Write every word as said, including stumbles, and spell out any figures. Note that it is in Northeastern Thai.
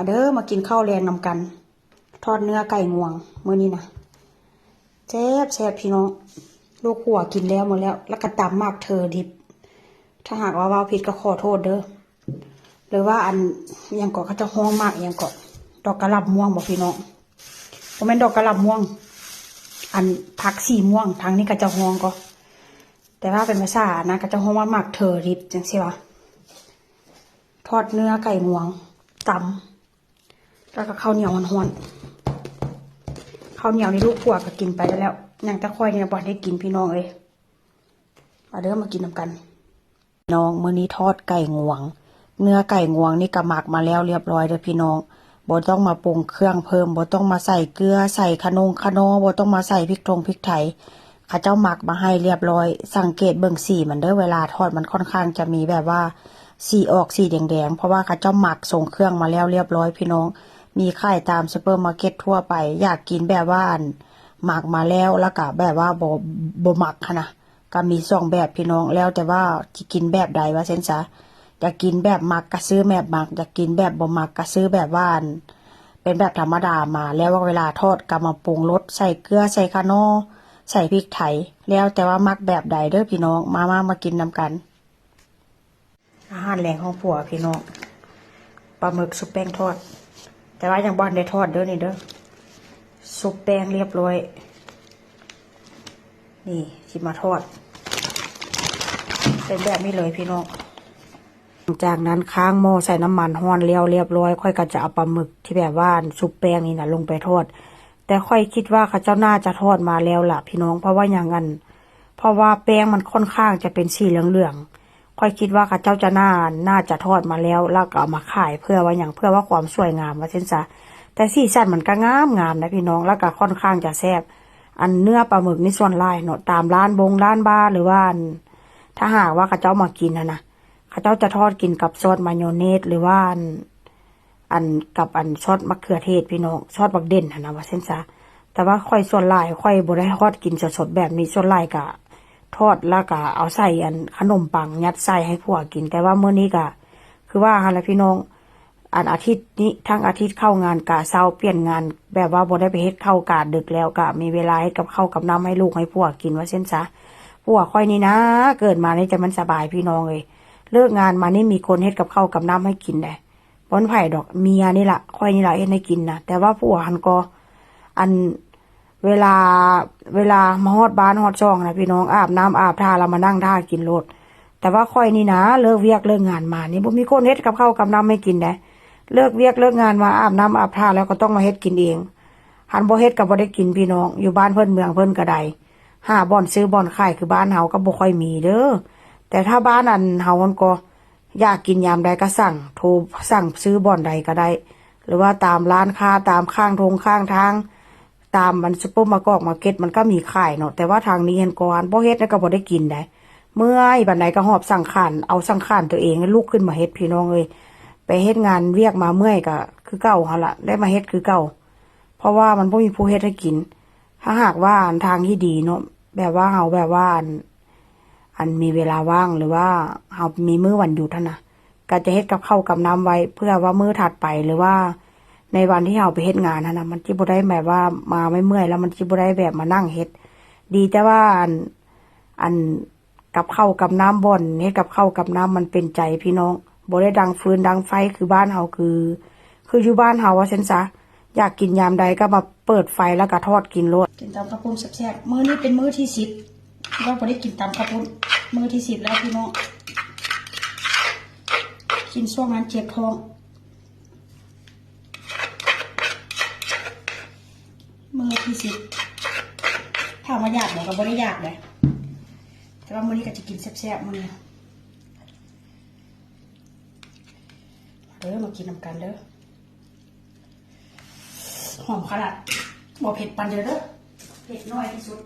มาเด้อ มากินข้าวแลงนำกัน ทอดเนื้อไก่งวงมื้อนี้นะ แซ่บแซ่บพี่น้อง ลูกครัวกินแล้วหมดแล้ว แล้วก็ตำหมากเทอดิบ ถ้าหากว่าเว้าผิดก็ขอโทษเด้อ หรือว่าอัน อิหยังเกาะ เขาเจ้าฮ้องหมากอิหยังเกาะ ดอกกะหล่ำม่วงบ่พี่น้อง บ่แม่นดอกกะหล่ำม่วง อันผักสีม่วง ทางนี้เขาเจ้าฮ้องก็ แต่ว่าเป็นภาษานะ เขาเจ้าฮ้องว่าหมากเทอริบจังซี่วะ ทอดเนื้อไก่งวง ตำ แล้วก็ข้าวเหนียวฮ้อนๆ ข้าวเหนียวนี่ลูกครัวก็กินไปแล้ว ยังแต่ข้อยนี่บ่ได้กินพี่น้องเอ้ย มาเด้อ มากินนำกัน น้อง มื้อนี้ทอดไก่งวง เนื้อไก่งวงนี่ก็หมักมาแล้วเรียบร้อยเด้อพี่น้อง บ่ต้องมาปรุงเครื่องเพิ่ม บ่ต้องมาใส่เกลือ ใส่คะนงคะนอ บ่ต้องมาใส่พริกทงพริกไทย เขาเจ้าหมักมาให้เรียบร้อย สังเกตเบิ่งสีมันเด้อ เวลาทอดมันค่อนข้างจะมีแบบว่า สีออกสีแดงๆ เพราะว่าเขาเจ้าหมักทรงเครื่องมาแล้วเรียบร้อยพี่น้อง มีขายตามซูเปอร์มาร์เก็ตทั่วไป อยากกินแบบว่าอันหมักมาแล้ว แล้วก็แบบว่าบ่ บ่หมักหั้นนะ ก็มีสองแบบพี่น้อง แล้วแต่ว่าสิกินแบบใดว่าซั่นซะ อยากกินแบบหมักก็ซื้อแบบหมัก อยากกินแบบบ่หมักก็ซื้อแบบว่าอัน เป็นแบบธรรมดามา แล้วเวลาทอดก็มาปรุงรส ใส่เกลือ ใส่คะนอ ใส่พริกไทย แล้วแต่ว่ามักแบบใดเด้อพี่น้อง มา มา มากินนำกัน อาหารแลงของผัวพี่น้อง ปลาหมึกชุบแป้งทอด แต่ว่ายังบ่ทันได้ทอดเด้อนี่เด้อ ชุบแป้งเรียบร้อย นี่สิมาทอด เป็นแบบนี้เลยพี่น้อง หลังจากนั้นค้างหม้อใส่น้ำมันฮ้อนแล้วเรียบร้อย ข้อยก็จะเอาปลาหมึกที่แบบว่าชุบแป้งนี่นะลงไปทอด แต่ข้อยคิดว่าเขาเจ้าน่าจะทอดมาแล้วล่ะพี่น้อง เพราะว่าอย่างนั้น เพราะว่าแป้งมันค่อนข้างจะเป็นสีเหลืองๆ ข้อยคิดว่าเขาเจ้าจะน่า น่าจะทอดมาแล้ว แล้วก็เอามาขายเพื่อว่าหยัง เพื่อว่าความสวยงามว่าซั่นซะ แต่สีสันมันก็งามๆ นะพี่น้อง แล้วก็ค่อนข้างจะแซ่บ อันเนื้อปลาหมึกนี่ส่วนหลายเนาะ ตามร้านบงร้านบาร์ หรือว่าอัน ถ้าหากว่าเขาเจ้ามากินหั้นนะ เขาเจ้าจะทอดกินกับซอสมายองเนส หรือว่าอัน อันกับอันซอสมะเขือเทศพี่น้อง ซอสบักเด่นหั้นนะว่าซั่นซะ แต่ว่าข้อยส่วนหลายข้อยบ่ได้ทอดกินสดๆแบบนี้ ส่วนหลายก็ทอดแล้วก็เอาใส่อันขนมปังยัดใส่ให้ผัวกิน แต่ว่ามื้อนี้ก็คือว่าหั้นล่ะพี่น้อง อันอาทิตย์นี้ทั้งอาทิตย์เข้างานกะเช้าเปลี่ยนงาน แบบว่าบ่ได้ไปเฮ็ดข้าวกะดึกแล้ว กะมีเวลาเฮ็ดกับข้าวกับน้ำให้ลูกให้ผัวกินว่าซั่นซะ ผัวข้อยนี่นะ เกิดมานี่จะมันสบายพี่น้องเอ้ย เลิกงานมานี่มีคนเฮ็ดกับข้าวกับน้ำให้กินได้ บ่แม่นไผดอก เมียนี่ล่ะ ข้อยนี่ล่ะเฮ็ดให้กินนะ แต่ว่าผัวหั้นก็ อัน เวลา เวลามาฮอดบ้านฮอดช่องนะพี่น้อง อาบน้ำอาบท่าแล้วมานั่งท่ากินโลด แต่ว่าข้อยนี่นะ เลิกเวียกเลิกงานมานี่บ่มีคนเฮ็ดกับข้าวกับน้ำให้กินได้ เลิกเวียกเลิกงานมาอาบน้ำอาบท่าแล้วก็ต้องมาเฮ็ดกินเอง หั้นบ่เฮ็ดก็บ่ได้กินพี่น้อง อยู่บ้านเพิ่นเมืองเพิ่นก็ได้ หาบ่อนซื้อบ่อนขายคือบ้านเฮาก็บ่ค่อยมีเด้อ แต่ถ้าบ้านอันเฮามันก็ อยากกินยามใดก็สั่ง โทรสั่งซื้อบ่อนใดก็ได้ หรือว่าตามร้านค้า ตามข้างทงข้างทาง ตามมันซูเปอร์มาร์เก็ต มาร์เก็ต มันก็มีขายเนาะ แต่ว่าทางนี้หั้นก็บ่เฮ็ดแล้วก็บ่ได้กินได้ เมื่อยปานใดก็หอบสังขาร เอาสังขารตัวเองลุกขึ้นมาเฮ็ดพี่น้องเอ้ย ไปเฮ็ดงานเวียกมาเมื่อยก็คือเก่าหั้นล่ะ ได้มาเฮ็ดคือเก่า เพราะว่ามันบ่มีผู้เฮ็ดให้กิน ถ้าหากว่าอันทางที่ดีเนาะ แบบว่าเฮาแบบว่าอัน อันมีเวลาว่างหรือว่าเฮามีมื้อวันหยุดหั้นนะ ก็จะเฮ็ดกับข้าวกับน้ำไว้ เพื่อว่ามื้อถัดไปหรือว่าในวันที่เฮาไปเฮ็ดงานหั้นนะ มันสิบ่ได้แบบว่ามาเมื่อยๆ แล้วมันสิบ่ได้แบบมานั่งเฮ็ด ดีแต่ว่าอัน อันกับข้าวกับน้ำบ่อน เฮ็ดกับข้าวกับน้ำมันเป็นใจพี่น้อง บ่ได้ดังฟืนดังไฟคือบ้านเฮาคือ คืออยู่บ้านเฮาว่าซั่นซะ อยากกินยามใดก็มาเปิดไฟแล้วก็ทอดกินโลด กินตำข้าวปุ้นแซ่บๆ มื้อนี้เป็นมื้อที่สิบ ว่าบ่ได้กินตำข้าวปุ้น มื้อที่สิบแล้วพี่น้อง กินช่วงนั้นเจ็บท้อง มื้อที่สิบ ถามว่ายากบ่ ก็บ่ได้ยากเลย แต่ว่ามื้อนี้ก็จะกินแซ่บๆ มื้อนี้ เด้อ มากินนำกันเด้อ หอมขนาด บ่เผ็ดปานใดเด้อ เผ็ดน้อยที่สุด